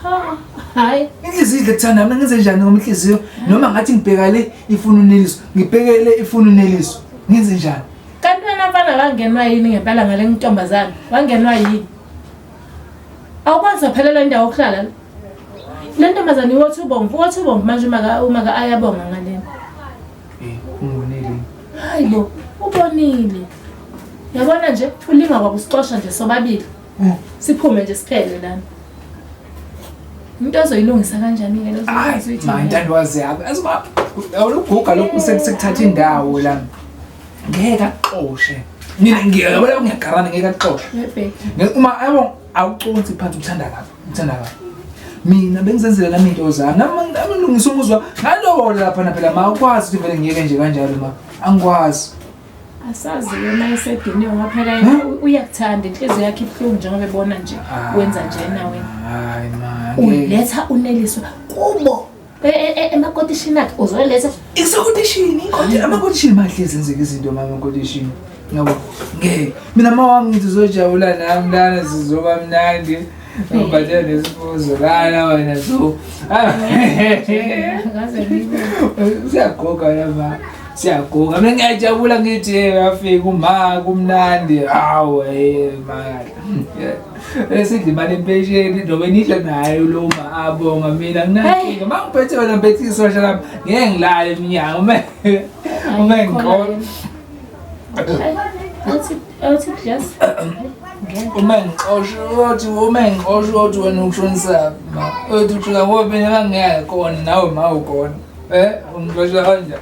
Ha, hayi. Inhliziyo idle kuthandayo mina ngenze njani ngoma inhliziyo noma ngathi ngibheka le ifuna uneliso, ngibheke le ifuna uneliso. Ngenze njani? Kanti wena mfana wangenwa yini ngempela ngale ntombazane? Wangenwa yini? Awukwazi waphelelwa indawo yokuhlala la. Le ntombazane iwothi ubomvu, uwothi ubomvu manje uma ka ayabonga ngalena. Eh, ungibonile. Hayi bo, ubonile. Yabona nje ulinga kwakusixosha nje sobabili. Siphume nje siphele lana. Into ozoyilungisa kanjani ke lezo Hayi, ma intandokazi yakho. Yazi ma awuguga lokhu sekuthatha indawo la. Ngeke akuxoshe. Mina ngiyabona ngiyagarana ngeke akuxoshe. Webheki. Uma yabo awuconsi phansi uthanda kabi, uthanda kabi. Mina bengizenzela nami into zami. Nami ngilungisa umuzwa ngalobola lapha na phela ma ukwazi ukuthi vele ngiyeke nje kanjalo ma. Angikwazi. Asazi wena esediniwe ngoba phela yena uyakuthanda, inhliziyo yakhe ibuhlungu njengoba ebona nje wenza njena wena. Hayi ma. Uletha uNeliswa kubo emakotishini akhe uzoletha. Isekotishini, amakotishini mahle zenzeka izinto mama emakotishini. Yabo. Ngeke. Mina ma wami ngithi uzojabula nami lana sizoba mnandi. Ngibhalela nesibuzo lana wena so. Ngaze ngibe. Siyagoga wena. Siyagoga. Mina ngiyajabula ngithi yafika uma kumnandi. Hawu hey ma. Esidla imali empesheni noma nidla naye lo ma abonga mina nginankinga. Ma ngiphethe wena ngiphethe isosha lami ngeke ngilale eminyango uma ngigqoka. Awuthi glass. Uma ngixosha uthi wena ukushonisa ma. Uthi uthula ngoba mina bangeke khona nawe ma ukhona. Ungixosha kanjani?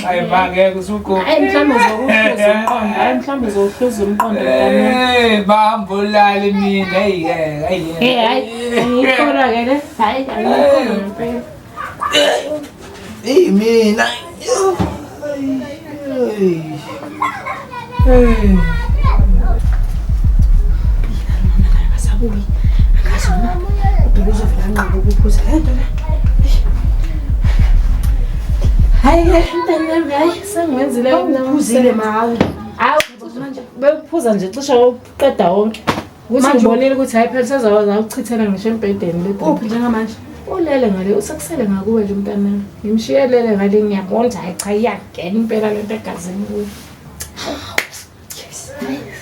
Hayi ma ngeke usuko. Hayi mhlawumbe uzokuhluza umqondo. Hayi mhlawumbe uzokuhluza umqondo mntanami. Bambulali mina hey hey. Hey hayi angikholwa ke le. Hayi angikholwa ngempela. Hey mina. Hey. Akasabuyi. Angazi noma ubheke uzovela anqabe ukuphuza lento le. Hayi mntanami hayi sengwenzile uphuzile mawe. Hawu manje bekuphuza nje cishe uqeda wonke. Ukuthi ngibonile ukuthi hayi phela sezawuchithela ngisho embhedeni le. Uphi njengamanje? Ulele ngale usekusele ngakuwe nje mntanami. Ngimshiyelele ngale ngiyabona ukuthi hayi cha iyangena impela lento egazini kuyo.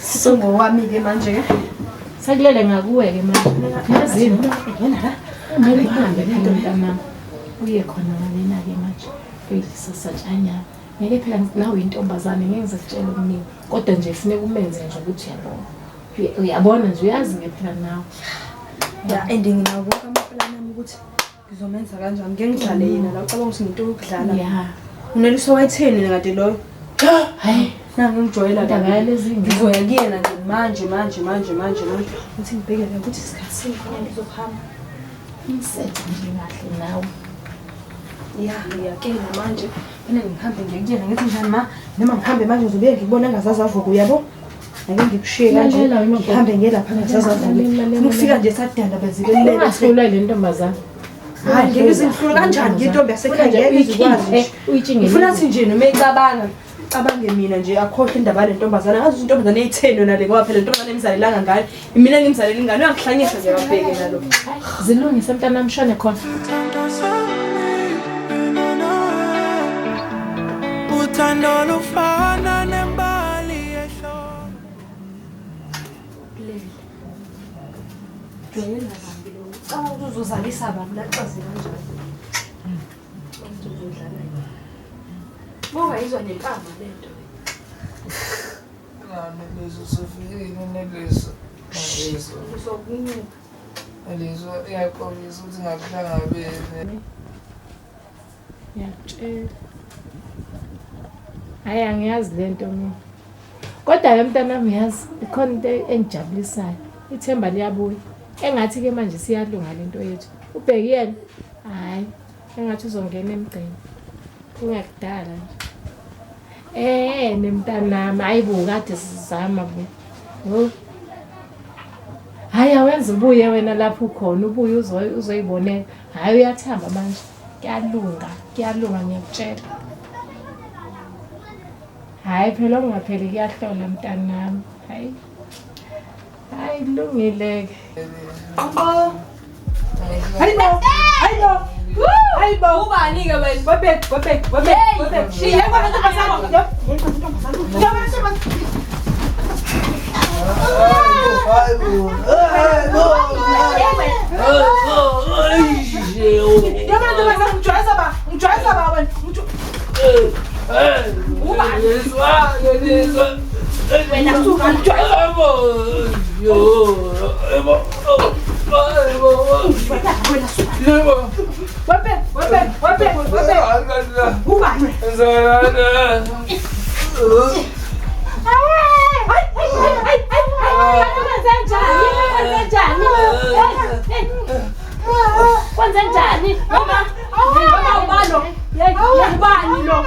Singowami ke manje ke. Sekulele ngakuwe ke manje. Yazini ngena la. Kumele uhambe lento mntanami. Uye khona ngalena ke manje. Uyidlisa satshanyana. Ngeke phela nawe intombazane ngeke ngizakutshela okuningi. Kodwa nje kufuneka umenze nje ukuthi uyabona. Uyabona nje uyazi ke phela nawe. Ya and nginawo wonke amaplan ami ukuthi ngizomenza kanjani. Ngeke ngidlale yena la ucabanga ukuthi ngento yokudlala. Yeah. Uneliso wayitheni kade loyo? Hayi. Nangi ngijwayela kabi. Ngizoya kuyena nje manje manje manje manje manje. Uthi ngibheke la ukuthi isikhathi sini khona ngizohamba. Umsethe nje kahle nawe. Ya ngiyakena manje. Mina ngihambe nje kuyena ngithi njani ma noma ngihambe manje ngizobuye ngikubona ngazazi avuka uyabo. Ake ngikushiye kanje ngihambe ngiye lapha ngazazi avuka. Ufika nje sadanda bezikelele. Ungahlulwa le ntombazana. Hayi ngeke izinhlulu kanjani ngentombi yasekhaya ngeke izikwazi. Uyitshingele. Ufuna thi nje noma ecabanga. Cabange mina nje akhohle indaba le ntombazana ngazi intombazana eyitheni yona le ngoba phela intombazana emzalelanga ngane mina ngimzalela ingane uyangihlanyisa nje ababheke nalo. Zilungise mntanami shone khona. Uthando lufana nembali ehlobo. Lele. Jwayela kabi lo. Ucabanga ukuthi uzozalisa bani laxaze kanjani? Uzodlala yini? Bonga izwa nempama lento. Nalezo sofikile nelezo. Nalezo. Uzokunyuka. Nalezo iyaxolisa ukuthi ngakuhlangabezi. Ngiyakutshela. Hayi angiyazi lento mina. Kodwa ke mntanami yazi ikhona into engijabulisayo. Ithemba liyabuya. Engathi ke manje siyalunga lento yethu. Ubheki yena. Hayi, engathi uzongena emgqeni. Kungakudala nje. Nemntanami hayi bo kade sizama bo. Hayi awenza ubuye wena lapho ukhona ubuye uzoyibonela. Hayi uyathamba manje. Kuyalunga, kuyalunga ngiyakutshela. Hayi phela ungapheli kuyahlola mntanami. Hayi. Hayi kulungile ke. Hayibo. Hayibo. Hayibo. Ubani ke wena? Webek, webek, webek, webek. Shiye kwa ntombazana. Ntombazana. Hayibo. Hayibo. Ntombazana ngijwayeza ba, ngijwayeza ba wena. Ubani? Wena suka ngijwayeza. Yo. Wena suka. Webek, webek, webek, webek. Ubani? Kwenzenjani? Mama, mama ubani lo? Ubani lo?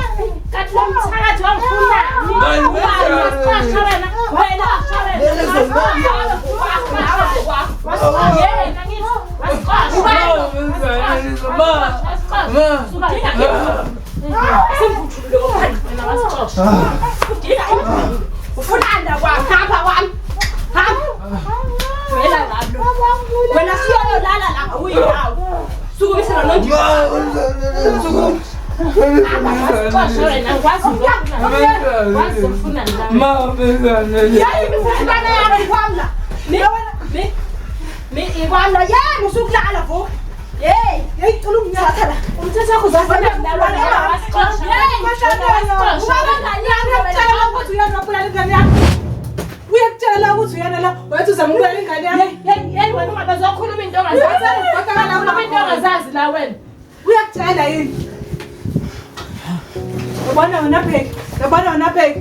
Kathi lomthanda. Wangifunani? Ubani wasixosha wena? Wena yena ngithi wasixosha. Wena wasixosha. Udinga ufunani la kwami? Hamba kwami. Hamba. Wena ngalo. Wena siyolala la uyindawo. Sukumisela nonje. Sukuma. Wasixosha wena ngikwazi ngikwazi ufuna la. Yayi mfana yami kwami la. Mi ikwami la yena usukulala vuka. Hey, hey cela ungithatha la. Umthetho wakho uzafana nalwa wasixosha. Uyakutshela ukuthi uyena wabulala ingane yami. Uyakutshela ukuthi uyena la wathi uzama ukubulala ingane yami. Hey, wena ungabazokhuluma into ongazazi. Ukhuluma into ongazazi la wena. Uyakutshela yini? Yabona wena Bheki, yabona wena Bheki.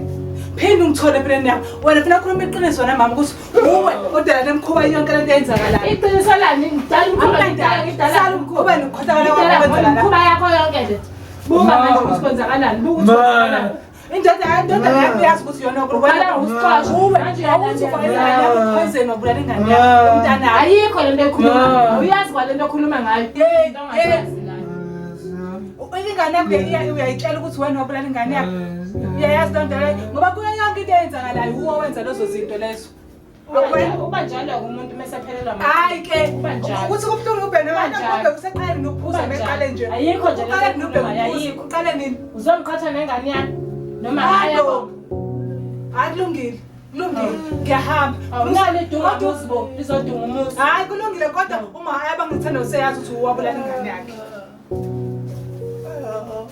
Phinde ungithole empilweni yakho. Wena funa khuluma iqiniso wena mama ukuthi uwe odala lemkhuba yonke lento eyenzakalayo. Iqiniso lani? Ngidala umkhuba ngidala. Sala umkhuba nokukhohlakala kwakho kwenzakala. Umkhuba yakho yonke nje. Buka manje ukuthi kwenzakalani, buka ukuthi kwenzakalani. Indoda yakho iyazi ukuthi yona Uqala ngokusixosha. Uwe Manje awuthi uyalandela. ufake ingane yakho poison wabulala ingane yakho umntana. Ayikho lento ekhuluma ngayo. Uyazi kwale nto okhuluma ngayo. Hey, Into ongayazi la. Ingane yakho uyayitshela ukuthi wena wabulala ingane yakho. Uyayazi loo nto leyo ngoba kuyo yonke into eyenzakalayo uwe wenza lezo zinto lezo. Uba njalo umuntu mase ephelelwa Hayi ke Uba njalo. ukuthi kubuhlungu ube Uba njalo. noma useqale nokuphuza Uba njalo. beqale nje. Ayikho nje lento Uqale nobheka ekhulumayo, ukuphuza. ayikho. Uqale nini? Uzomqhatha nengane yami noma Hayi hayi bo. Hayi kulungile. Kulungile. Ngiyahamba. Awunalo idunga umuzi bo, lizodunga umuzi. Hayi kulungile kodwa uma abangithanda useyazi ukuthi uwabulala ingane yakhe.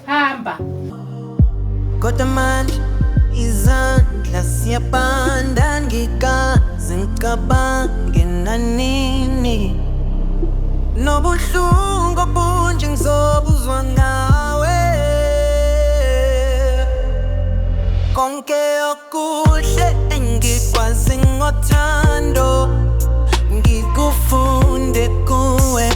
Hamba. Kodwa manje izandla siyabanda ngikaze ngicabange nanini nobuhlungu obunje ngizobuzwa ngawe konke okuhle engikwazi ngothando ngikufunde kuwe.